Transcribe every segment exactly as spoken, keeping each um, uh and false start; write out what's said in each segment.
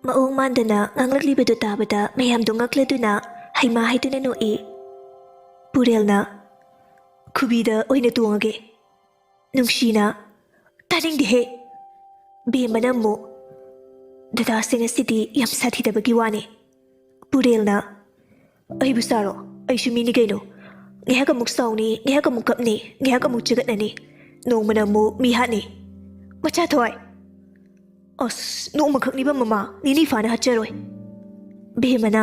ꯃꯑꯣꯡ ꯃꯥꯟꯗꯅ ꯉꯥꯡꯂꯛꯂꯤꯕꯗꯨ ꯇꯥꯕꯗ ꯃꯌꯥꯝꯗꯨ ꯉꯛꯂꯗꯨꯅ ꯍꯩꯃꯥ ꯍꯥꯏꯗꯨꯅ ꯅꯣꯛꯏ꯫ ꯄꯨꯔꯦꯜꯅ, "ꯈꯨꯕꯤꯗ ꯑꯣꯏꯅ ꯇꯣꯡꯉꯒꯦ꯫" ꯅꯨꯡꯁꯤꯅ, "ꯇꯥꯅꯤꯡꯗꯦꯍꯦ!" ꯕꯦꯝꯃꯅ ꯑꯃꯨꯛ, "ꯗꯗꯥꯁꯦ ꯉꯁꯤꯗꯤ ꯌꯥꯝ ꯁꯥꯊꯤꯗꯕꯒꯤ ꯋꯥꯅꯤ꯫" ꯄꯨꯔꯦꯜꯅ, "ꯑꯩꯕꯨ ꯁꯥꯔꯣ, ꯑꯩꯁꯨ ꯃꯤꯅꯤ ꯀꯩꯅꯣ꯫ ꯉꯥꯏꯍꯥꯛ ꯑꯃꯨꯛ ꯁꯥꯎꯅꯤ, ꯉꯥꯏꯍꯥꯛ ꯑꯃꯨꯛ ꯀꯞꯅꯤ, ꯉꯥꯏꯍꯥꯛ ꯑꯃꯨꯛ ꯆꯒꯠꯅꯅꯤ꯫ ꯅꯣꯡꯃꯅ ꯑꯃꯨꯛ ꯃꯤ ꯍꯥꯠꯅꯤ꯫ ꯃꯆꯥ ꯊꯋꯥꯏ!" "ꯑꯁ, ꯅꯣꯡꯃꯈꯛꯅꯤꯕ ꯃꯃꯥ, ꯅꯤꯅꯤ ꯐꯥꯅ ꯍꯥꯠꯆꯔꯣꯏ꯫" ꯕꯦꯝꯃꯅ,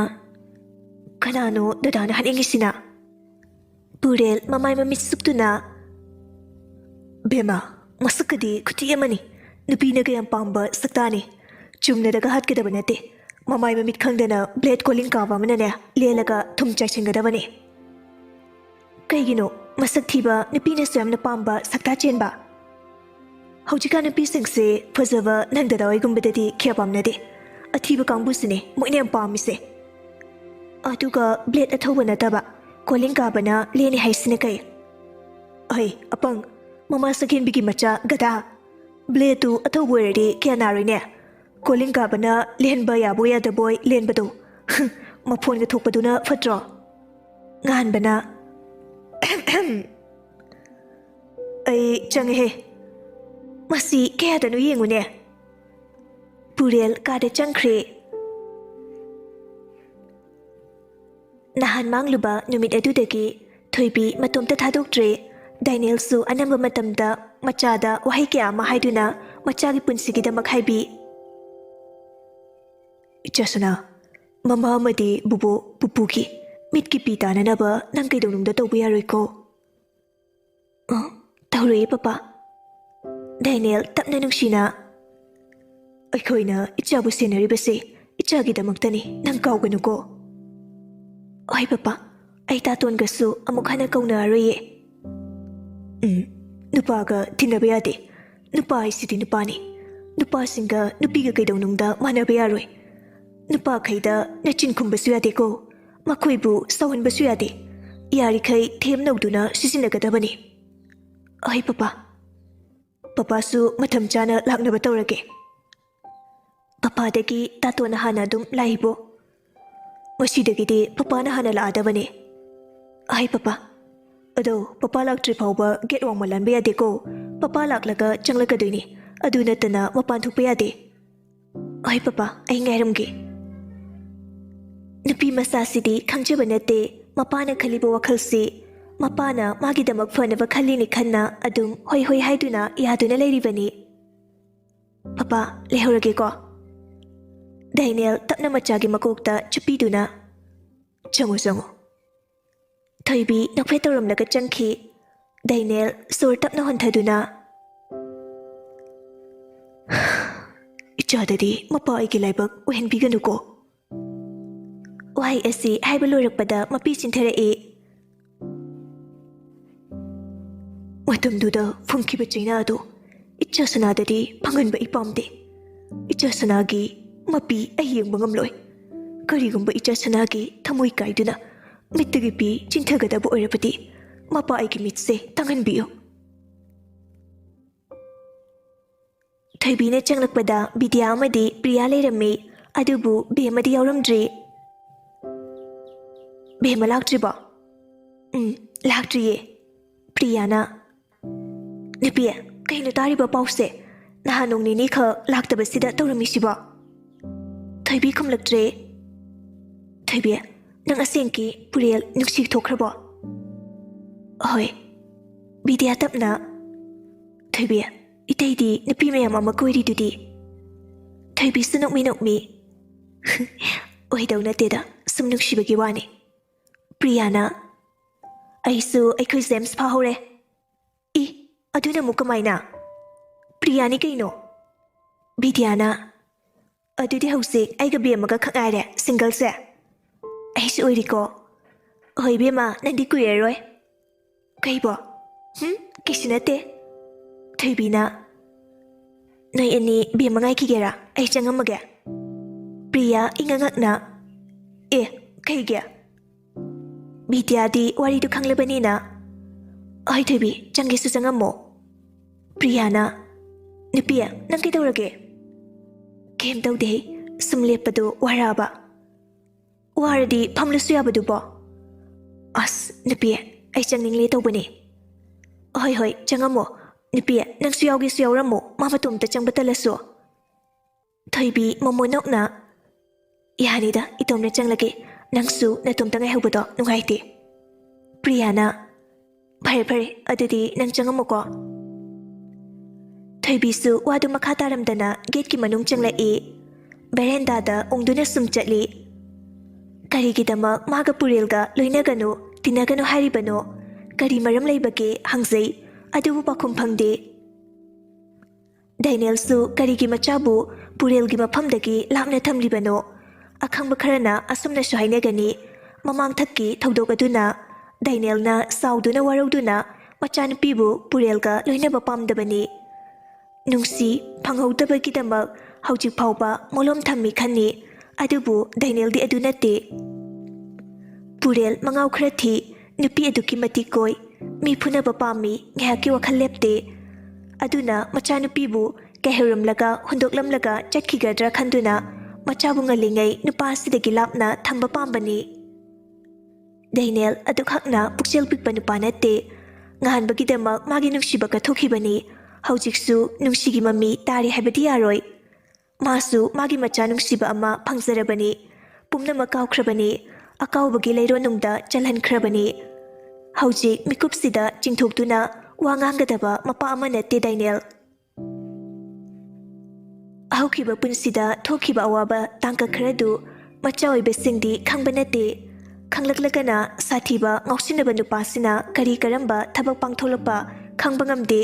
"ꯀꯅꯥꯅꯣ ꯗꯗꯥꯅ ꯍꯥꯠꯅꯤꯡꯉꯤꯁꯤꯅ?" ꯄꯨꯔꯦꯜ ꯃꯃꯥꯏ ꯃꯃꯤꯠ ꯁꯨꯛꯇꯨꯅ, "ꯕꯦꯝꯃ, ꯃꯁꯛꯀꯗꯤ ꯈꯨꯊꯤ ꯑꯃꯅꯤ꯫ ꯅꯨꯄꯤꯅ ꯀꯌꯥꯝ ꯄꯥꯝꯕ ꯁꯛꯇꯥꯅꯤ꯫ ꯆꯨꯝꯅꯗꯒ ꯍꯥꯠꯀꯗꯕ ꯅꯠꯇꯦ꯫ ꯃꯃꯥꯏ ꯃꯃꯤꯠ ꯈꯪꯗꯅ ꯕ꯭ꯂꯦꯗ ꯀꯣꯂꯤꯡ ꯀꯥꯕ ꯑꯃꯅꯅꯦ ꯂꯦꯜꯂꯒ ꯊꯨꯝ ꯆꯥꯏꯁꯤꯟꯒꯗꯕꯅꯤ꯫" "ꯀꯩꯒꯤꯅꯣ ꯃꯁꯛ ꯊꯤꯕ ꯅꯨꯄꯤꯅꯁꯨ ꯌꯥꯝꯅ ꯄꯥꯝꯕ ꯁꯛꯇꯥ ꯆꯦꯟꯕ?" "ꯍꯧꯖꯤꯛꯀꯥꯟ ꯅꯨꯄꯤꯁꯤꯡꯁꯦ ꯐꯖꯕ ꯅꯪꯗꯗ ꯍꯣꯏꯒꯨꯝꯕꯗꯗꯤ ꯀꯌꯥ ꯄꯥꯝꯅꯗꯦ꯫ ꯑꯊꯤꯕ ꯀꯥꯡꯕꯨꯁꯤꯅꯦ ꯃꯣꯏꯅ ꯌꯥꯝ ꯄꯥꯝꯃꯤꯁꯦ꯫ ꯑꯗꯨꯒ ꯕ꯭ꯂꯦꯗ ꯑꯊꯧꯕ ꯅꯠꯇꯕ ꯀꯣꯂꯤꯡ ꯀꯥꯕꯅ ꯂꯦꯟꯅꯤ ꯍꯥꯏꯁꯤꯅ ꯀꯩ?" "ꯑꯍꯩ, ꯑꯄꯪ, ꯃꯃꯥ ꯁꯛꯍꯦꯟꯕꯤꯒꯤ ꯃꯆꯥ ꯒꯙꯥ꯫ ꯕ꯭ꯂꯦꯗꯇꯨ ꯑꯊꯧꯕ ꯑꯣꯏꯔꯗꯤ ꯀꯌꯥ ꯅꯥꯔꯣꯏꯅꯦ꯫ ꯀꯣꯂꯤꯡ ꯀꯥꯕꯅ ꯂꯦꯟꯕ ꯌꯥꯕꯣꯏ ꯌꯥꯗꯕꯣꯏ ꯂꯦꯟꯕꯗꯣ꯫ ꯃꯐꯣꯟꯒ ꯊꯣꯛꯄꯗꯨꯅ ꯐꯠꯇ꯭ꯔꯣ?" ꯉꯥꯟꯕꯅ, "ꯑꯩ ꯆꯪꯉꯦꯍꯦ꯫ ꯃꯁꯤ ꯀꯌꯥꯗꯅꯣ ꯌꯦꯡꯉꯨꯅꯦ꯫" ꯄꯨꯔꯦꯜ ꯀꯥꯗ ꯆꯪꯈ꯭ꯔꯦ꯫ ꯅꯍꯥꯟ ꯃꯥꯡꯂꯨꯕ ꯅꯨꯃꯤꯠ ꯑꯗꯨꯗꯒꯤ ꯊꯣꯏꯕꯤ ꯃꯇꯣꯝꯇ ꯊꯥꯗꯣꯛꯇ꯭ꯔꯦ꯫ ꯗꯥꯏꯅꯦꯜꯁꯨ ꯑꯅꯝꯕ ꯃꯇꯝꯗ ꯃꯆꯥꯗ ꯋꯥꯍꯩ ꯀꯌꯥ ꯑꯃ ꯍꯥꯏꯗꯨꯅ ꯃꯆꯥꯒꯤ ꯄꯨꯟꯁꯤꯒꯤꯗꯃꯛ ꯍꯥꯏꯕꯤ꯫ "ꯏꯆꯥ ꯁꯅꯥ, ꯃꯃꯥ ꯑꯃꯗꯤ ꯕꯨꯕꯣꯛ ꯄꯨꯄꯨꯒꯤ ꯃꯤꯠꯀꯤ ꯄꯤ ꯇꯥꯅꯅꯕ ꯅꯪ ꯀꯩꯗꯧꯅꯨꯡꯗ ꯇꯧꯕ ꯌꯥꯔꯣꯏꯀꯣ?" "ꯑ, ꯇꯧꯔꯣꯏꯌꯦ ꯄꯄꯥ꯫" ꯗꯥꯏꯅꯦꯜ ꯇꯞꯅ ꯅꯨꯡꯁꯤꯅ, "ꯑꯩꯈꯣꯏꯅ ꯏꯆꯥꯕꯨ ꯁꯦꯟꯅꯔꯤꯕꯁꯦ ꯏꯆꯥꯒꯤꯗꯃꯛꯇꯅꯤ, ꯅꯪ ꯀꯥꯎꯒꯅꯨꯀꯣ꯫" "ꯍꯣꯏ ꯄꯄꯥ, ꯑꯩ ꯇꯥꯇꯣꯟꯒꯁꯨ ꯑꯃꯨꯛ ꯍꯟꯅ ꯀꯧꯅꯔꯔꯣꯏꯌꯦ꯫" "ꯎꯝ, ꯅꯨꯄꯥꯒ ꯇꯤꯟꯅꯕ ꯌꯥꯗꯦ꯫ ꯅꯨꯄꯥ ꯍꯥꯏꯁꯤꯗꯤ ꯅꯨꯄꯥꯅꯤ꯫ ꯅꯨꯄꯥꯁꯤꯡꯒ ꯅꯨꯄꯤꯒ ꯀꯩꯗꯧꯅꯨꯡꯗ ꯃꯥꯟꯅꯕ ꯌꯥꯔꯣꯏ꯫ ꯅꯨꯄꯥꯈꯩꯗ ꯅꯆꯤꯟ ꯈꯨꯝꯕꯁꯨ ꯌꯥꯗꯦꯀꯣ꯫ ꯃꯈꯣꯏꯕꯨ ꯁꯥꯎꯍꯟꯕꯁꯨ ꯌꯥꯗꯦ꯫ ꯌꯥꯔꯤꯈꯩ ꯊꯦꯝ ꯅꯧꯗꯨꯅ ꯁꯤꯖꯤꯟꯅꯒꯗꯕꯅꯤ꯫" "ꯍꯣꯏ ꯄꯄꯥ꯫ ꯄꯄꯥꯁꯨ ꯃꯇꯝ ꯆꯥꯅ ꯂꯥꯛꯅꯕ ꯇꯧꯔꯒꯦ꯫" ꯄꯄꯥꯗꯒꯤ ꯇꯥꯇꯣꯟꯅ ꯍꯥꯟꯅ ꯑꯗꯨꯝ ꯂꯥꯛꯏꯕꯣ? ꯉꯁꯤꯗꯒꯤꯗꯤ ꯄꯄꯥꯅ ꯍꯥꯟꯅ ꯂꯥꯛꯑꯗꯕꯅꯦ꯫ ꯑꯍꯩ ꯄꯄꯥ, ꯑꯗꯣ ꯄꯄꯥ ꯂꯥꯛꯇ꯭ꯔꯤ ꯐꯥꯎꯕ ꯒꯦꯠ ꯋꯥꯡꯃ ꯂꯥꯟꯕ ꯌꯥꯗꯦꯀꯣ꯫ ꯄꯄꯥ ꯂꯥꯛꯂꯒ ꯆꯪꯂꯛꯀꯗꯣꯏꯅꯤ, ꯑꯗꯨ ꯅꯠꯇꯅ ꯃꯄꯥꯟ ꯊꯣꯛꯄ ꯌꯥꯗꯦ꯫ ꯑꯍꯩ ꯄꯄꯥ, ꯑꯩ ꯉꯥꯏꯔꯝꯒꯦ꯫ ꯅꯨꯄꯤ ꯃꯆꯥꯁꯤꯗꯤ ꯈꯪꯖꯕ ꯅꯠꯇꯦ, ꯃꯄꯥꯅ ꯈꯜꯂꯤꯕ ꯋꯥꯈꯜꯁꯤ꯫ ꯃꯄꯥꯅ ꯃꯥꯒꯤꯗꯃꯛ ꯐꯅꯕ ꯈꯜꯂꯤꯅꯤ ꯈꯟꯅ ꯑꯗꯨꯝ ꯍꯣꯏ ꯍꯣꯏ ꯍꯥꯏꯗꯨꯅ ꯌꯥꯗꯨꯅ ꯂꯩꯔꯤꯕꯅꯤ꯫ ꯄꯄꯥ, ꯂꯩꯍꯧꯔꯒꯦꯀꯣ꯫ ꯗꯥꯏꯅꯦꯜ ꯇꯞꯅ ꯃꯆꯥꯒꯤ ꯃꯀꯣꯛꯇ ꯆꯨꯞꯄꯤꯗꯨꯅ, "ꯆꯪꯉꯨ, ꯆꯪꯉꯨ꯫" ꯊꯣꯏꯕꯤ ꯅꯣꯛꯐꯦꯠ ꯇꯧꯔꯝꯂꯒ ꯆꯪꯈꯤ꯫ ꯗꯥꯏꯅꯦꯜ ꯁꯣꯔ ꯇꯞꯅ ꯍꯣꯟꯊꯗꯨꯅ, "ꯏꯆꯥꯗꯗꯤ ꯃꯄꯥ ꯑꯩꯒꯤ ꯂꯥꯏꯕꯛ ꯑꯣꯏꯍꯟꯕꯤꯒꯅꯨꯀꯣ꯫" ꯋꯥꯍꯩ ꯑꯁꯤ ꯍꯥꯏꯕ ꯂꯣꯏꯔꯛꯄꯗ ꯃꯄꯤ ꯆꯤꯟꯊꯔꯛꯏ꯫ ꯃꯇꯝꯗꯨꯗ ꯐꯪꯈꯤꯕ ꯆꯩꯅꯥ ꯑꯗꯨ ꯏꯆꯥ ꯁꯅꯥꯗꯗꯤ ꯐꯪꯍꯟꯕ ꯑꯩ ꯄꯥꯝꯗꯦ꯫ ꯏꯆꯥ ꯁꯅꯥꯒꯤ ꯃꯄꯤ ꯑꯩ ꯌꯦꯡꯕ ꯉꯝꯂꯣꯏ꯫ ꯀꯔꯤꯒꯨꯝꯕ ꯏꯆꯥ ꯁꯅꯥꯒꯤ ꯊꯃꯣꯏ ꯀꯥꯏꯗꯨꯅ ꯃꯤꯠꯇꯒꯤ ꯄꯤ ꯆꯤꯟꯊꯒꯗꯕ ꯑꯣꯏꯔꯕꯗꯤ, ꯃꯄꯥ ꯑꯩꯒꯤ ꯃꯤꯠꯁꯦ ꯇꯥꯡꯍꯟꯕꯤꯌꯨ꯫ ꯊꯣꯏꯕꯤꯅ ꯆꯪꯂꯛꯄꯗ ꯕꯤꯗ꯭ꯌꯥ ꯑꯃꯗꯤ ꯄ꯭ꯔꯤꯌꯥ ꯂꯩꯔꯝꯃꯤ, ꯑꯗꯨꯕꯨ ꯕꯦꯝꯃꯗꯤ ꯌꯥꯎꯔꯝꯗ꯭ꯔꯤ꯫ "ꯕꯦꯝꯃ ꯂꯥꯛꯇ꯭ꯔꯤꯕꯣ?" "ꯎꯝ, ꯂꯥꯛꯇ꯭ꯔꯤꯌꯦ꯫" ꯄ꯭ꯔꯤꯌꯥꯅ, "ꯅꯨꯄꯤ, ꯀꯩꯅꯣ ꯇꯥꯔꯤꯕ ꯄꯥꯎꯁꯦ? ꯅꯍꯥꯟ ꯅꯣꯡ ꯅꯤꯅꯤꯈꯛ ꯂꯥꯛꯇꯕꯁꯤꯗ ꯇꯧꯔꯝꯃꯤꯁꯤꯕꯣ?" ꯊꯣꯏꯕꯤ ꯈꯨꯝꯂꯛꯇ꯭ꯔꯦ꯫ "ꯊꯣꯏꯕꯤ, ꯅꯪ ꯑꯁꯦꯡꯀꯤ ꯄꯨꯔꯦꯜ ꯅꯨꯡꯁꯤ ꯊꯣꯛꯈ꯭ꯔꯕꯣ?" "ꯍꯣꯏ꯫" ꯕꯤꯗ꯭ꯌꯥ ꯇꯞꯅ, "ꯊꯣꯏꯕꯤ, ꯏꯇꯩꯗꯤ ꯅꯨꯄꯤ ꯃꯌꯥꯝ ꯑꯃ ꯀꯣꯏꯔꯤꯗꯨꯗꯤ?" ꯊꯣꯏꯕꯤꯁꯨ ꯅꯣꯛꯃꯤ ꯅꯣꯛꯃꯤ, "ꯑꯣꯏꯗꯧ ꯅꯠꯇꯦꯗ, ꯁꯨꯝ ꯅꯨꯡꯁꯤꯕꯒꯤ ꯋꯥꯅꯤ꯫" ꯄ꯭ꯔꯤꯌꯥꯅ, "ꯑꯩꯁꯨ ꯑꯩꯈꯣꯏ ꯖꯦꯝꯁ ꯐꯥꯍꯧꯔꯦ꯫" "ꯏ, ꯑꯗꯨꯅ ꯑꯃꯨꯛ ꯀꯃꯥꯏꯅ?" "ꯄ꯭ꯔꯤꯌꯥꯅꯤ ꯀꯩꯅꯣ꯫" ꯕꯤꯗ꯭ꯌꯥꯅ, "ꯑꯗꯨꯗꯤ ꯍꯧꯖꯤꯛ ꯑꯩꯒ ꯕꯦꯝꯃꯒ ꯈꯛ ꯉꯥꯏꯔꯦ ꯁꯤꯡꯒꯜꯁꯦ?" "ꯑꯩꯁꯨ ꯑꯣꯏꯔꯤꯀꯣ꯫" "ꯍꯣꯏ ꯕꯦꯝꯃ, ꯅꯪꯗꯤ ꯀꯨꯏꯔꯔꯣꯏ꯫" "ꯀꯩꯕꯣ? ꯍꯨꯝ, ꯀꯩꯁꯨ ꯅꯠꯇꯦ꯫" ꯊꯣꯏꯕꯤꯅ, "ꯅꯣꯏ ꯑꯅꯤ ꯕꯦꯝꯃ ꯉꯥꯏꯈꯤꯒꯦꯔꯥ? ꯑꯩ ꯆꯪꯉꯝꯃꯒꯦ꯫" ꯄ꯭ꯔꯤꯌꯥ ꯏꯉꯛ ꯉꯛꯅ, "ꯑꯦ, ꯀꯩꯒꯤ?" ꯕꯤꯗ꯭ꯌꯥꯗꯤ ꯋꯥꯔꯤꯗꯨ ꯈꯪꯂꯕꯅꯤꯅ, "ꯍꯣꯏ ꯊꯣꯏꯕꯤ, ꯆꯪꯒꯦꯁꯨ ꯆꯪꯉꯝꯃꯣ꯫" ꯄ꯭ꯔꯤꯌꯥꯅ, "ꯅꯨꯄꯤ, ꯅꯪ ꯀꯩꯗꯧꯔꯒꯦ?" ꯀꯩꯝ ꯇꯧꯗꯦ, ꯁꯨꯝ ꯂꯦꯞꯄꯗꯣ ꯋꯥꯔꯛꯑꯕ꯫ ꯋꯥꯔꯗꯤ ꯐꯝꯂꯁꯨ ꯌꯥꯕꯗꯨꯕꯣ꯫ ꯑꯁ ꯅꯨꯄꯤ, ꯑꯩ ꯆꯪꯅꯤꯡꯂꯦ ꯇꯧꯕꯅꯦ꯫ ꯍꯣꯏ ꯍꯣꯏ, ꯆꯪꯉꯝꯃꯣ꯫ ꯅꯨꯄꯤ, ꯅꯪꯁꯨ ꯌꯥꯎꯒꯦꯁꯨ ꯌꯥꯎꯔꯝꯃꯣ, ꯃꯥ ꯃꯇꯣꯝꯇ ꯆꯪꯕ ꯇꯜꯂꯁꯨ꯫ ꯊꯣꯏꯕꯤ ꯃꯣꯃꯣꯟ ꯅꯣꯛꯅ, ꯌꯥꯅꯤꯗ, ꯏꯇꯣꯝꯅ ꯆꯪꯂꯒꯦ, ꯅꯪꯁꯨ ꯅꯇꯣꯝꯇ ꯉꯥꯏꯍꯧꯕꯗꯣ ꯅꯨꯡꯉꯥꯏꯇꯦ꯫ ꯄ꯭ꯔꯤꯌꯥꯅ, ꯐꯔꯦ ꯐꯔꯦ, ꯑꯗꯨꯗꯤ ꯅꯪ ꯆꯪꯉꯝꯃꯨꯀꯣ꯫ ꯊꯣꯏꯕꯤꯁꯨ ꯋꯥꯗꯨ ꯃꯈꯥ ꯇꯥꯔꯝꯗꯅ ꯒꯦꯠꯀꯤ ꯃꯅꯨꯡ ꯆꯪꯂꯛꯏ꯫ ꯕꯦꯔꯦꯟꯗꯥꯗ ꯎꯪꯗꯨꯅ ꯁꯨꯝ ꯆꯠꯂꯤ꯫ ꯀꯔꯤꯒꯤꯗꯃꯛ ꯃꯥꯒ ꯄꯨꯔꯦꯜꯒ ꯂꯣꯏꯅꯒꯅꯨ, ꯇꯤꯟꯅꯒꯅꯨ ꯍꯥꯏꯔꯤꯕꯅꯣ? ꯀꯔꯤ ꯃꯔꯝ ꯂꯩꯕꯒꯦ ꯍꯪꯖꯩ, ꯑꯗꯨꯕꯨ ꯄꯥꯎꯈꯨꯝ ꯐꯪꯗꯦ꯫ ꯗꯦꯅꯤꯌꯦꯜꯁꯨ ꯀꯔꯤꯒꯤ ꯃꯆꯥꯕꯨ ꯄꯨꯔꯦꯜꯒꯤ ꯃꯐꯝꯗꯒꯤ ꯂꯥꯞꯅ ꯊꯝꯂꯤꯕꯅꯣ? ꯑꯈꯪꯕ ꯈꯔꯅ ꯑꯁꯨꯝꯅꯁꯨ ꯍꯥꯏꯅꯒꯅꯤ, ꯃꯃꯥꯡꯊꯛꯀꯤ ꯊꯧꯗꯣꯛ ꯑꯗꯨꯅ ꯗꯦꯅꯤꯌꯦꯜꯅ ꯁꯥꯎꯗꯨꯅ ꯋꯥꯔꯧꯗꯨꯅ ꯃꯆꯥꯅꯨꯄꯤꯕꯨ ꯄꯨꯔꯦꯜꯒ ꯂꯣꯏꯅꯕ ꯄꯥꯝꯗꯕꯅꯤ꯫ ꯅꯨꯡꯁꯤ ꯐꯪꯍꯧꯗꯕꯒꯤꯗꯃꯛ ꯍꯧꯖꯤꯛ ꯐꯥꯎꯕ ꯃꯣꯂꯣꯝ ꯊꯝꯃꯤ ꯈꯟꯅꯤ, ꯑꯗꯨꯕꯨ ꯗꯦꯅꯤꯌꯦꯜꯗꯤ ꯑꯗꯨ ꯅꯠꯇꯦ꯫ ꯄꯨꯔꯦꯜ ꯃꯉꯥꯎ ꯈꯔ ꯊꯤ, ꯅꯨꯄꯤ ꯑꯗꯨꯛꯀꯤ ꯃꯇꯤꯛ ꯀꯣꯏ, ꯃꯤ ꯐꯨꯅꯕ ꯄꯥꯝꯃꯤ, ꯉꯥꯏꯍꯥꯛꯀꯤ ꯋꯥꯈꯜ ꯂꯦꯞꯇꯦ꯫ ꯑꯗꯨꯅ ꯃꯆꯥꯅꯨꯄꯤꯕꯨ ꯀꯩꯍꯧꯔꯝꯂꯒ ꯍꯨꯟꯗꯣꯛꯂꯝꯂꯒ ꯆꯠꯈꯤꯒꯗ꯭ꯔꯥ ꯈꯟꯗꯨꯅ ꯃꯆꯥꯕꯨ ꯉꯜꯂꯤꯉꯩ ꯅꯨꯄꯥ ꯑꯁꯤꯗꯒꯤ ꯂꯥꯞꯅ ꯊꯝꯕ ꯄꯥꯝꯕꯅꯤ꯫ ꯗꯦꯅꯤꯌꯦꯜ ꯑꯗꯨꯈꯛꯅ ꯄꯨꯛꯆꯦꯜ ꯄꯤꯛꯄ ꯅꯨꯄꯥ ꯅꯠꯇꯦ꯫ ꯉꯍꯥꯟꯕꯒꯤꯗꯃꯛ ꯃꯥꯒꯤ ꯅꯨꯡꯁꯤꯕ ꯀꯠꯊꯣꯛꯈꯤꯕꯅꯤ꯫ ꯍꯧꯖꯤꯛꯁꯨ ꯅꯨꯡꯁꯤꯒꯤ ꯃꯃꯤ ꯇꯥꯔꯤ ꯍꯥꯏꯕꯗꯤ ꯌꯥꯔꯣꯏ꯫ ꯃꯥꯁꯨ ꯃꯥꯒꯤ ꯃꯆꯥ ꯅꯨꯡꯁꯤꯕ ꯑꯃ ꯐꯪꯖꯔꯕꯅꯤ꯫ ꯄꯨꯝꯅꯃꯛ ꯀꯥꯎꯈ꯭ꯔꯕꯅꯤ꯫ ꯑꯀꯥꯎꯕꯒꯤ ꯂꯩꯔꯣꯟꯅꯨꯡꯗ ꯆꯜꯍꯟꯈ꯭ꯔꯕꯅꯤ꯫ ꯍꯧꯖꯤꯛ ꯃꯤꯀꯨꯞꯁꯤꯗ ꯆꯤꯡꯊꯣꯛꯇꯨꯅ ꯋꯥ ꯉꯥꯡꯒꯗꯕ ꯃꯄꯥ ꯑꯃ ꯅꯠꯇꯦ ꯗꯦꯅꯤꯌꯦꯜ꯫ ꯍꯧꯈꯤꯕ ꯄꯨꯟꯁꯤꯗ ꯊꯣꯛꯈꯤꯕ ꯑꯋꯥꯕ ꯇꯥꯡꯀꯛ ꯈꯔꯗꯨ ꯃꯆꯥ ꯑꯣꯏꯕꯁꯤꯡꯗꯤ ꯈꯪꯕ ꯅꯠꯇꯦ꯫ ꯈꯪꯂꯛꯂꯒꯅ ꯁꯥꯊꯤꯕ ꯉꯥꯎꯁꯤꯟꯅꯕ ꯅꯨꯄꯥꯁꯤꯅ ꯀꯔꯤ ꯀꯔꯝꯕ ꯊꯕꯛ ꯄꯥꯡꯊꯣꯛꯂꯛꯄ ꯈꯪꯕ ꯉꯝꯗꯦ꯫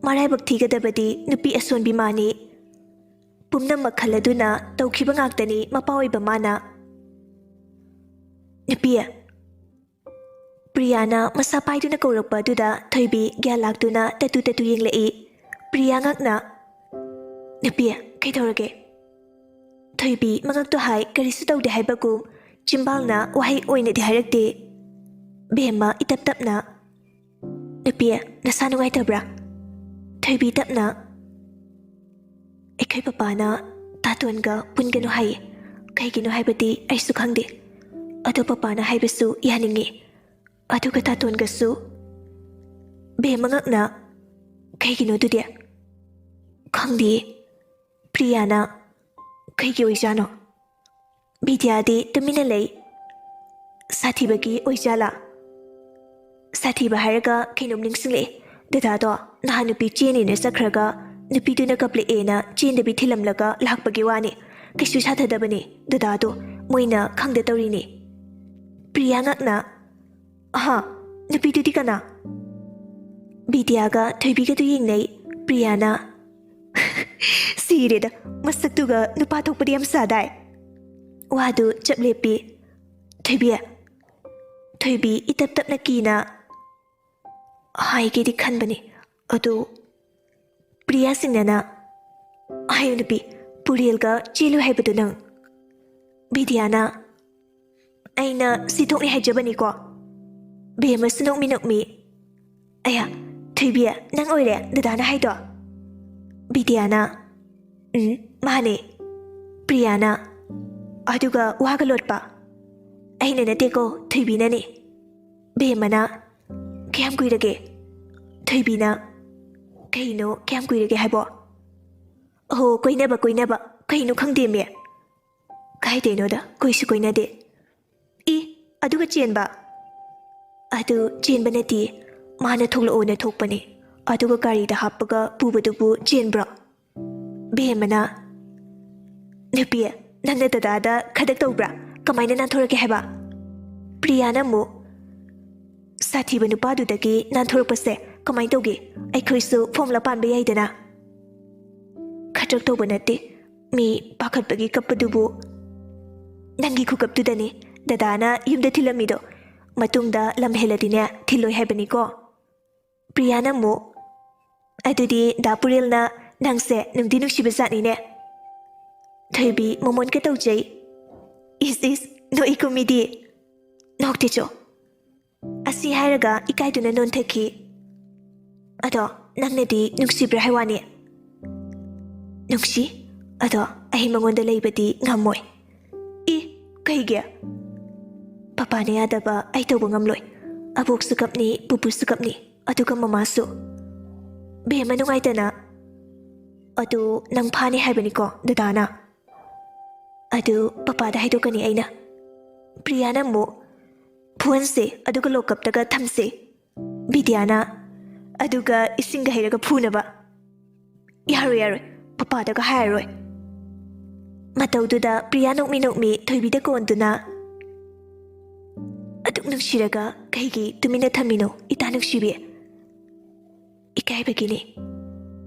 ꯃꯔꯥꯏꯕꯛ ꯊꯤꯒꯗꯕꯗꯤ ꯅꯨꯄꯤ ꯑꯁꯣꯟꯕꯤ ꯃꯥꯅꯤ꯫ ꯄꯨꯝꯅꯃꯛ ꯈꯜꯂꯗꯨꯅ ꯇꯧꯈꯤꯕ ꯉꯥꯛꯇꯅꯤ ꯃꯄꯥ ꯑꯣꯏꯕ ꯃꯥꯅ꯫ ꯅꯨꯄꯤ, ꯄ꯭ꯔꯤꯌꯥꯅ ꯃꯁꯥ ꯄꯥꯏꯗꯨꯅ ꯀꯧꯔꯛꯄ ꯑꯗꯨꯗ ꯊꯣꯏꯕꯤ ꯒ꯭ꯌꯥꯟ ꯂꯥꯛꯇꯨꯅ ꯇꯠꯇꯨ ꯇꯠꯇꯨ ꯌꯦꯡꯂꯛꯏ꯫ ꯄ꯭ꯔꯤꯌꯥ ꯉꯛꯅ, "ꯅꯨꯄꯤ, ꯀꯩꯗꯧꯔꯒꯦ?" ꯊꯣꯏꯕꯤ ꯃꯉꯛꯇꯨ ꯍꯥꯏ ꯀꯔꯤꯁꯨ ꯇꯧꯗꯦ ꯍꯥꯏꯕꯒꯨꯝ ꯆꯤꯝꯕꯥꯜꯅ ꯋꯥꯍꯩ ꯑꯣꯏꯅꯗꯤ ꯍꯥꯏꯔꯛꯇꯦ꯫ ꯕꯦꯝꯃ ꯏꯇꯞ ꯇꯞꯅ, "ꯅꯨꯄꯤ, ꯅꯁꯥ ꯅꯨꯡꯉꯥꯏꯇꯕ꯭ꯔꯥ?" ꯊꯣꯏꯕꯤ ꯇꯞꯅ, "ꯑꯩꯈꯣꯏ ꯄꯄꯥꯅ ꯑꯇꯣꯟꯒ ꯄꯨꯟꯒꯅꯨ ꯍꯥꯏꯌꯦ꯫ ꯀꯩꯒꯤꯅꯣ ꯍꯥꯏꯕꯗꯤ ꯑꯩꯁꯨ ꯈꯪꯗꯦ꯫ ꯑꯗꯣ ꯄꯄꯥꯅ ꯍꯥꯏꯕꯁꯨ ꯌꯥꯅꯤꯡꯉꯤ꯫ ꯑꯗꯨꯒ ꯇꯥꯇꯣꯟꯒꯁꯨ꯫ ꯕꯦꯝꯃ ꯉꯛꯅ, "ꯀꯩꯒꯤꯅꯣ ꯑꯗꯨꯗꯤ?" "ꯈꯪꯗꯤꯌꯦ ꯄ꯭ꯔꯤꯌꯥꯅ꯫ ꯀꯩꯒꯤ ꯑꯣꯏꯖꯥꯠꯅꯣ?" ꯕꯤꯗ꯭ꯌꯥꯗꯤ ꯇꯨꯃꯤꯟꯅ ꯂꯩ꯫ ꯁꯥꯊꯤꯕꯒꯤ ꯑꯣꯏꯖꯥꯠꯂꯥ? ꯁꯥꯊꯤꯕ ꯍꯥꯏꯔꯒ ꯀꯩꯅꯣꯝ ꯅꯤꯡꯁꯤꯡꯂꯛꯑꯦ꯫ ꯗꯗꯥꯗꯣ ꯅꯍꯥꯟ ꯅꯨꯄꯤ ꯆꯦꯅꯦꯅ ꯆꯠꯈ꯭ꯔꯒ ꯅꯨꯄꯤꯗꯨꯅ ꯀꯞꯂꯛꯑꯦꯅ ꯆꯦꯟꯗꯕꯤ ꯊꯤꯜꯂꯝꯂꯒ ꯂꯥꯛꯄꯒꯤ ꯋꯥꯅꯤ꯫ ꯀꯩꯁꯨ ꯁꯥꯊꯗꯕꯅꯦ ꯗꯗꯥꯗꯣ, ꯃꯣꯏꯅ ꯈꯪꯗ ꯇꯧꯔꯤꯅꯦ꯫ ꯄ꯭ꯔꯤꯌꯥ ꯉꯛꯅ, "ꯑꯍꯥ, ꯅꯨꯄꯤꯗꯨꯗꯤ ꯀꯅꯥ?" ꯕꯤꯗ꯭ꯌꯥꯒ ꯊꯣꯏꯕꯤꯒꯗꯨ ꯌꯦꯡꯅꯩ꯫ ꯄ꯭ꯔꯤꯌꯥꯅ, "ꯁꯤꯔꯦꯗ, ꯃꯁꯛꯇꯨꯒ ꯅꯨꯄꯥ ꯊꯣꯛꯄꯗꯤ ꯌꯥꯝ ꯁꯥꯗꯥꯏ"꯫ ꯋꯥꯗꯨ ꯆꯞ ꯂꯦꯞꯄꯤ꯫ "ꯊꯣꯏꯕꯤ"꯫ ꯊꯣꯏꯕꯤ ꯏꯇꯞ ꯇꯞꯅ ꯀꯤꯅ ꯍꯥꯏꯒꯦꯗꯤ ꯈꯟꯕꯅꯤ, ꯑꯗꯨ ꯄ꯭ꯔꯤꯌꯥ ꯁꯤꯡꯅꯅ, "ꯍꯥꯏꯌꯨ ꯅꯨꯄꯤ, ꯄꯨꯔꯦꯜꯒ ꯆꯦꯜꯂꯨ ꯍꯥꯏꯕꯗꯨ ꯅꯪ?" ꯕꯤꯗ꯭ꯌꯥꯅ, "ꯑꯩꯅ ꯁꯤ ꯊꯣꯛꯅꯤ ꯍꯥꯏꯖꯕꯅꯤꯀꯣ"꯫ ꯕꯦꯝꯃꯁꯨ ꯅꯣꯛꯃꯤ ꯅꯣꯛꯃꯤ, "ꯑꯌꯥ, ꯊꯣꯏꯕꯤ, ꯅꯪ ꯑꯣꯏꯔꯦ ꯗꯗꯥꯅ ꯍꯥꯏꯗꯣ?" ꯕꯤꯗ꯭ꯌꯥꯅ, "ꯎꯝ, ꯃꯥꯅꯦ"꯫ ꯄ꯭ꯔꯤꯌꯥꯅ, "ꯑꯗꯨꯒ ꯋꯥꯒ ꯂꯣꯠꯄ?" "ꯑꯩꯅ ꯅꯠꯇꯦꯀꯣ, ꯊꯣꯏꯕꯤꯅꯅꯦ"꯫ ꯕꯦꯝꯃꯅ, "ꯀꯌꯥꯝ ꯀꯨꯏꯔꯒꯦ?" ꯊꯣꯏꯕꯤꯅ, "ꯀꯩꯅꯣ ꯀꯌꯥꯝ ꯀꯨꯏꯔꯒꯦ ꯍꯥꯏꯕꯣ?" "ꯑꯍꯣ, ꯀꯣꯏꯅꯕ, ꯀꯣꯏꯅꯕ꯫ ꯀꯩꯅꯣ ꯈꯪꯗꯦꯃꯤ꯫ ꯀꯥꯏꯗꯩꯅꯣꯗ, ꯀꯣꯏꯁꯨ ꯀꯣꯏꯅꯗꯦ"꯫ "ꯏ, ꯑꯗꯨꯒ ꯆꯦꯟꯕ?" "ꯑꯗꯨ ꯆꯦꯟꯕ ꯅꯠꯇꯦ, ꯃꯥꯅ ꯊꯣꯛꯂꯛꯑꯣꯅ ꯊꯣꯛꯄꯅꯦ, ꯑꯗꯨꯒ ꯒꯥꯔꯤꯗ ꯍꯥꯞꯄꯒ ꯄꯨꯕꯗꯨꯕꯨ ꯆꯦꯟꯕ꯭ꯔꯣ?" ꯕꯦꯝꯃꯅ, "ꯅꯨꯄꯤ, ꯅꯪꯅ ꯗꯗꯥꯗ ꯈꯗꯛ ꯇꯧꯕ꯭ꯔꯥ? ꯀꯃꯥꯏꯅ ꯅꯥꯟꯊꯣꯔꯛꯀꯦ ꯍꯥꯏꯕ?" ꯄ꯭ꯔꯤꯌꯥꯅ ꯑꯃꯨꯛ, "ꯁꯥꯊꯤꯕ ꯅꯨꯄꯥꯗꯨꯗꯒꯤ ꯅꯥꯟꯊꯣꯔꯛꯄꯁꯦ ꯀꯃꯥꯏꯅ ꯇꯧꯒꯦ? ꯑꯩꯈꯣꯏꯁꯨ ꯐꯣꯝꯂꯥ ꯄꯥꯟꯕ ꯌꯥꯏꯗꯅ"꯫ "ꯈꯗ꯭ꯔꯛ ꯇꯧꯕ ꯅꯠꯇꯦ, ꯃꯤ ꯄꯥꯈꯠꯄꯒꯤ ꯀꯞꯄꯗꯨꯕꯨ"꯫ "ꯅꯪꯒꯤ ꯈꯨꯀꯞꯇꯨꯗꯅꯤ ꯗꯗꯥꯅ ꯌꯨꯝꯗ ꯊꯤꯜꯂꯝꯃꯤꯗꯣ꯫ ꯃꯇꯨꯡꯗ ꯂꯝ ꯍꯦꯜꯂꯗꯤꯅꯦ, ꯊꯤꯜꯂꯣꯏ ꯍꯥꯏꯕꯅꯤꯀꯣ"꯫ ꯄ꯭ꯔꯤꯌꯥꯅ ꯑꯃꯨꯛ, "ꯑꯗꯨꯗꯤ ꯗꯥ ꯄꯨꯔꯦꯜꯅ ꯅꯪꯁꯦ ꯅꯨꯡꯗꯤ ꯅꯨꯡꯁꯤꯕ ꯖꯥꯠꯅꯤꯅꯦ"꯫ ꯊꯣꯏꯕꯤ ꯃꯃꯣꯟꯒ ꯇꯧꯖꯩ꯫ "ꯏꯁ ꯏꯁ, ꯅꯣꯛꯏꯀꯣ ꯃꯤꯗꯤ"꯫ "ꯅꯣꯛꯇꯦ ꯆꯣ"꯫ ꯑꯁꯤ ꯍꯥꯏꯔꯒ ꯏꯀꯥꯏꯗꯨꯅ ꯅꯣꯟꯊꯈꯤ꯫ "ꯑꯗꯣ ꯅꯪꯅꯗꯤ ꯅꯨꯡꯁꯤꯕ꯭ꯔꯥ ꯍꯥꯏ ꯋꯥꯅꯤ"꯫ "ꯅꯨꯡꯁꯤ? ꯑꯗꯣ ꯑꯩ ꯃꯉꯣꯟꯗ ꯂꯩꯕꯗꯤ ꯉꯝꯃꯣꯏ꯫ ꯏ, ꯀꯩꯒꯤ? ꯄꯄꯥꯅ ꯌꯥꯗꯕ ꯑꯩ ꯇꯧꯕ ꯉꯝꯂꯣꯏ꯫ ꯑꯕꯣꯛꯁꯨ ꯀꯞꯅꯤ, ꯄꯨꯄꯨꯁꯨ ꯀꯞꯅꯤ, ꯑꯗꯨꯒ ꯃꯃꯥꯁꯨ꯫ ꯕꯦꯝꯃ ꯅꯨꯡꯉꯥꯏꯇꯅ, "ꯑꯗꯨ ꯅꯪ ꯐꯥꯅꯤ ꯍꯥꯏꯕꯅꯤꯀꯣ ꯗꯗꯥꯅ?" "ꯑꯗꯨ ꯄꯄꯥꯗ ꯍꯥꯏꯗꯣꯛꯀꯅꯤ ꯑꯩꯅ꯫" ꯄ꯭ꯔꯤꯌꯥꯅ ꯑꯃꯨꯛ, "ꯐꯨꯍꯟꯁꯦ, ꯑꯗꯨꯒ ꯂꯣꯀꯞꯇꯒ ꯊꯝꯁꯦ꯫" ꯕꯤꯗ꯭ꯌꯥꯅ, "ꯑꯗꯨꯒ ꯏꯁꯤꯡꯒ ꯍꯩꯔꯒ ꯐꯨꯅꯕ꯫" "ꯌꯥꯔꯣꯏ, ꯌꯥꯔꯣꯏ, ꯄꯄꯥꯗꯒ ꯍꯥꯏꯔꯔꯣꯏ꯫" ꯃꯇꯧꯗꯨꯗ ꯄ꯭ꯔꯤꯌꯥ ꯅꯣꯛꯃꯤ ꯅꯣꯛꯃꯤ ꯊꯣꯏꯕꯤꯗ ꯀꯣꯟꯗꯨꯅ, "ꯑꯗꯨꯛ ꯅꯨꯡꯁꯤꯔꯒ ꯀꯩꯒꯤ ꯇꯨꯃꯤꯟꯅ ꯊꯝꯃꯤꯅꯣ, ꯏꯇꯥ ꯅꯨꯡꯁꯤꯕꯤ?" "ꯏꯀꯥꯏꯕꯒꯤꯅꯤ꯫"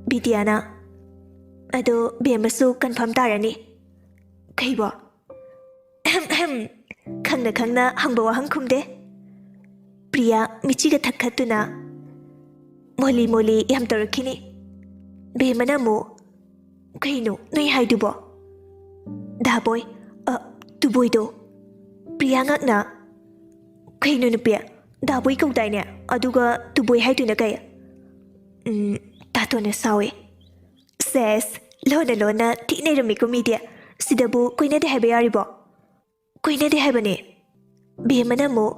ꯕꯤꯗ꯭ꯌꯥꯅ, "ꯑꯗꯣ ꯕꯦꯝꯃꯁꯨ ꯀꯟꯐꯥꯔꯝ ꯇꯥꯔꯅꯤ꯫" "ꯀꯩꯕꯣ?" "ꯑꯍꯝ, ꯑꯍꯝ꯫" ꯈꯪꯅ ꯈꯪꯅ ꯍꯪꯕ ꯋꯥꯍꯪ ꯈꯨꯝꯗꯦ꯫ ꯄ꯭ꯔꯤꯌꯥ ꯃꯤꯆꯤꯒ ꯊꯛꯈꯠꯇꯨꯅ, "ꯃꯣꯂꯤ ꯃꯣꯂꯤ ꯌꯥꯝ ꯇꯧꯔꯛꯈꯤꯅꯤ꯫" ꯕꯦꯝꯃꯅ ꯑꯃꯨꯛ, "ꯀꯩꯅꯣ ꯅꯣꯏ ꯍꯥꯏꯗꯨꯕꯣ?" "ꯗꯥꯕꯣꯏ, ꯑ, ꯇꯨꯕꯣꯏꯗꯣ꯫" ꯄ꯭ꯔꯤꯌꯥ ꯉꯛꯅ, "ꯀꯩꯅꯣ ꯅꯨꯄꯤ, ꯗꯥꯕꯣꯏ ꯀꯧꯗꯥꯏꯅꯦ? ꯑꯗꯨꯒ ꯇꯨꯕꯣꯏ ꯍꯥꯏꯗꯨꯅ ꯀꯩ?" "ꯎꯝ, ꯇꯥꯇꯣꯟꯅ ꯁꯥꯎꯋꯦ꯫" "ꯁꯦꯁ, ꯂꯣꯟꯅ ꯂꯣꯟꯅ ꯊꯤ ꯅꯩꯔꯝꯃꯤꯀꯣ ꯃꯤꯗꯤ꯫ ꯁꯤꯗꯕꯨ ꯀꯣꯏꯅꯗꯦ ꯍꯥꯏꯕ ꯌꯥꯔꯤꯕꯣ?" "ꯀꯣꯏꯅꯗꯦ ꯍꯥꯏꯕꯅꯦ꯫" ꯕꯦꯝꯃꯅ ꯑꯃꯨꯛ,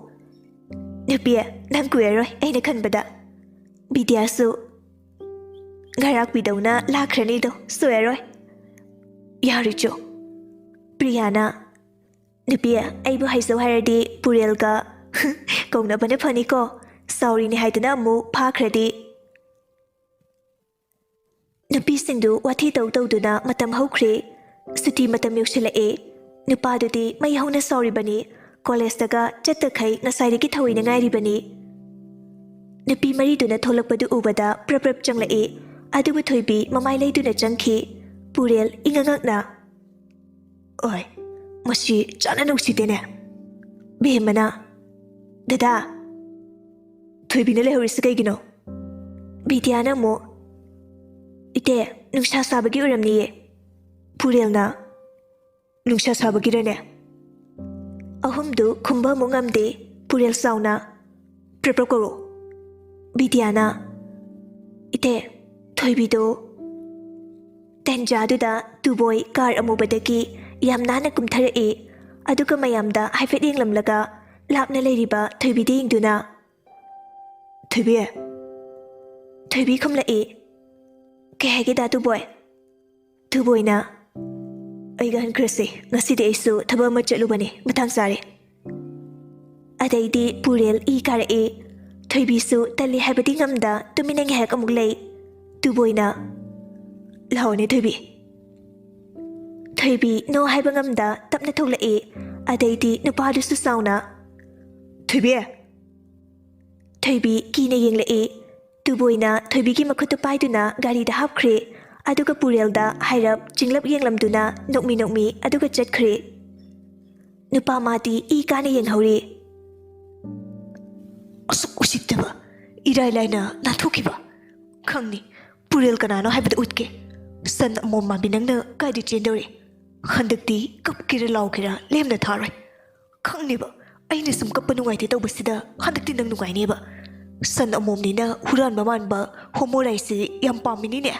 "ꯅꯨꯄꯤ, ꯅꯪ ꯀꯨꯏꯔꯔꯣꯏ ꯑꯩꯅ ꯈꯟꯕꯗ꯫ ꯕꯤꯗ꯭ꯌꯥꯁꯨ ꯉꯔꯥꯛꯄꯤꯗꯧꯅ ꯂꯥꯛꯈ꯭ꯔꯅꯤꯗꯣ, ꯁꯣꯏꯔꯔꯣꯏ꯫" "ꯌꯥꯔꯤꯆꯣ꯫" ꯄ꯭ꯔꯤꯌꯥꯅ, "ꯅꯨꯄꯤ, ꯑꯩꯕꯨ ꯍꯥꯏꯖꯧ ꯍꯥꯏꯔꯗꯤ ꯄꯨꯔꯦꯜꯒ ꯀꯧꯅꯕꯅ ꯐꯅꯤꯀꯣ꯫ ꯁꯥꯎꯔꯤꯅꯤ ꯍꯥꯏꯗꯨꯅ ꯑꯃꯨꯛ ꯐꯥꯈ꯭ꯔꯗꯤ꯫" ꯅꯨꯄꯤꯁꯤꯡꯗꯨ ꯋꯥꯊꯤ ꯇꯧ ꯇꯧꯗꯨꯅ ꯃꯇꯝ ꯍꯧꯈ꯭ꯔꯦ꯫ ꯁꯨꯇꯤ ꯃꯇꯝ ꯌꯧꯁꯤꯜꯂꯛꯑꯦ꯫ ꯅꯨꯄꯥꯗꯨꯗꯤ ꯃꯩ ꯍꯧꯅ ꯁꯥꯎꯔꯤꯕꯅꯤ꯫ ꯀꯣꯂꯦꯖꯇꯒ ꯆꯠꯇꯈꯩ ꯉꯁꯥꯏꯗꯒꯤ ꯊꯑꯣꯏꯅ ꯉꯥꯏꯔꯤꯕꯅꯤ꯫ ꯅꯨꯄꯤ ꯃꯔꯤꯗꯨꯅ ꯊꯣꯛꯂꯛꯄꯗꯨ ꯎꯕꯗ ꯄ꯭ꯔꯞ ꯄ꯭ꯔꯞ ꯆꯪꯂꯛꯏ꯫ ꯑꯗꯨꯕꯨ ꯊꯣꯏꯕꯤ ꯃꯃꯥꯏ ꯂꯩꯗꯨꯅ ꯆꯪꯈꯤ꯫ ꯄꯨꯔꯦꯜ ꯏꯉꯛ ꯉꯛꯅ, "ꯑꯣꯏ, ꯃꯁꯤ ꯆꯥꯅ ꯅꯨꯡꯁꯤꯗꯦꯅꯦ꯫" ꯕꯦꯝꯃꯅ, "ꯗꯗꯥ, ꯊꯣꯏꯕꯤꯅ ꯂꯩꯍꯧꯔꯤꯁꯤ ꯀꯩꯒꯤꯅꯣ?" ꯕꯤꯗ꯭ꯌꯥꯅ ꯑꯃꯨꯛ, "ꯏꯇꯦ, ꯅꯨꯡꯁꯥ ꯁꯥꯕꯒꯤ ꯑꯣꯏꯔꯝꯅꯤꯌꯦ꯫" ꯄꯨꯔꯦꯜꯅ, "ꯅꯨꯡꯁꯥ ꯁꯥꯕꯒꯤꯔꯅꯦ?" ꯑꯍꯨꯝꯗꯨ ꯈꯨꯝꯕ ꯑꯃꯨꯛ ꯉꯝꯗꯦ꯫ ꯄꯨꯔꯦꯜ ꯆꯥꯎꯅ, "ꯄ꯭ꯔꯞ ꯄ꯭ꯔꯞ ꯀꯧꯔꯣ꯫" ꯕꯤꯗ꯭ꯌꯥꯅ, "ꯏꯇꯦ, ꯊꯣꯏꯕꯤꯗꯣ ꯇꯟꯖꯥꯗꯨꯗ ꯇꯨꯕꯣꯏ ꯀꯥꯔ ꯑꯃꯨꯕꯗꯒꯤ ꯌꯥꯝ ꯅꯥꯟꯅ ꯀꯨꯝꯊꯔꯛꯏ꯫ ꯑꯗꯨꯒ ꯃꯌꯥꯝꯗ ꯍꯥꯏꯐꯦꯠ ꯌꯦꯡꯂꯝꯂꯒ ꯂꯥꯞꯅ ꯂꯩꯔꯤꯕ ꯊꯣꯏꯕꯤꯗ ꯌꯦꯡꯗꯨꯅ, "ꯊꯣꯏꯕꯤ?" ꯊꯣꯏꯕꯤ ꯈꯨꯝꯂꯛꯏ꯫ "ꯀꯩ ꯍꯥꯏꯒꯦ ꯗꯥ ꯇꯨꯕꯣꯏ?" ꯇꯨꯕꯣꯏꯅ, "ꯑꯩꯒ ꯍꯟꯈ꯭ꯔꯁꯤ, ꯉꯁꯤꯗꯤ ꯑꯩꯁꯨ ꯊꯕꯛ ꯑꯃ ꯆꯠꯂꯨꯕꯅꯤ, ꯃꯇꯥꯡ ꯆꯥꯔꯦ꯫" ꯑꯗꯩꯗꯤ ꯄꯨꯔꯦꯜ ꯏ ꯀꯥꯔꯛꯏ꯫ ꯊꯣꯏꯕꯤꯁꯨ ꯇꯜꯂꯤ ꯍꯥꯏꯕꯗꯤ ꯉꯝꯗ ꯇꯨꯃꯤꯟꯅ ꯉꯥꯏꯍꯥꯛ ꯑꯃꯨꯛ ꯂꯩ꯫ ꯇꯨꯕꯣꯏꯅ, "ꯂꯥꯛꯑꯣꯅꯦ ꯊꯣꯏꯕꯤ꯫" ꯊꯣꯏꯕꯤ ꯅꯣ ꯍꯥꯏꯕ ꯉꯝꯗ ꯇꯞꯅ ꯊꯣꯛꯂꯛꯏ꯫ ꯑꯗꯩꯗꯤ ꯅꯨꯄꯥꯗꯨꯁꯨ ꯆꯥꯎꯅ, "ꯊꯣꯏꯕꯤ!" ꯊꯣꯏꯕꯤ ꯀꯤꯅ ꯌꯦꯡꯂꯛꯏ꯫ ꯇꯨꯕꯣꯏꯅ ꯊꯣꯏꯕꯤꯒꯤ ꯃꯈꯨꯠꯇꯨ ꯄꯥꯏꯗꯨꯅ ꯒꯥꯔꯤꯗ ꯍꯥꯞꯈ꯭ꯔꯦ꯫ ꯑꯗꯨꯒ ꯄꯨꯔꯦꯜꯗ ꯍꯥꯏꯔꯞ ꯆꯤꯡꯂꯞ ꯌꯦꯡꯂꯝꯗꯨꯅ ꯅꯣꯛꯃꯤ ꯅꯣꯛꯃꯤ ꯑꯗꯨꯒ ꯆꯠꯈ꯭ꯔꯦ꯫ ꯅꯨꯄꯥ ꯃꯥꯗꯤ ꯏ ꯀꯥꯅ ꯌꯦꯡꯍꯧꯔꯤ꯫ "ꯑꯁꯨꯛ ꯎꯁꯤꯠꯇꯕ, ꯏꯔꯥꯏ ꯂꯥꯏꯅ ꯅꯥꯟꯊꯣꯛꯈꯤꯕ꯫ ꯈꯪꯅꯤ, ꯄꯨꯔꯦꯜ ꯀꯅꯥꯅꯣ ꯍꯥꯏꯕꯗꯨ ꯎꯠꯀꯦ꯫ ꯁꯟ ꯑꯃꯣꯝ ꯃꯥꯟꯕꯤ ꯅꯪꯅ ꯀꯥꯏꯗ ꯆꯦꯟꯗꯧꯔꯤ? ꯍꯟꯗꯛꯇꯤ ꯀꯞꯀꯦꯔꯥ ꯂꯥꯎꯒꯦꯔꯥ ꯂꯦꯝꯅ ꯊꯥꯔꯣꯏ꯫ ꯈꯪꯅꯦꯕ, ꯑꯩꯅ ꯁꯨꯝ ꯀꯞꯄ ꯅꯨꯡꯉꯥꯏꯇꯦ ꯇꯧꯕꯁꯤꯗ ꯍꯟꯗꯛꯇꯤ ꯅꯪ ꯅꯨꯡꯉꯥꯏꯅꯦꯕ꯫ ꯁꯟ ꯑꯃꯣꯝꯅꯤꯅ ꯍꯨꯔꯥꯟꯕ ꯃꯥꯟꯕ ꯍꯣꯃꯣ ꯔꯥꯏꯁꯤ ꯌꯥꯝ ꯄꯥꯝꯃꯤꯅꯤꯅꯦ꯫"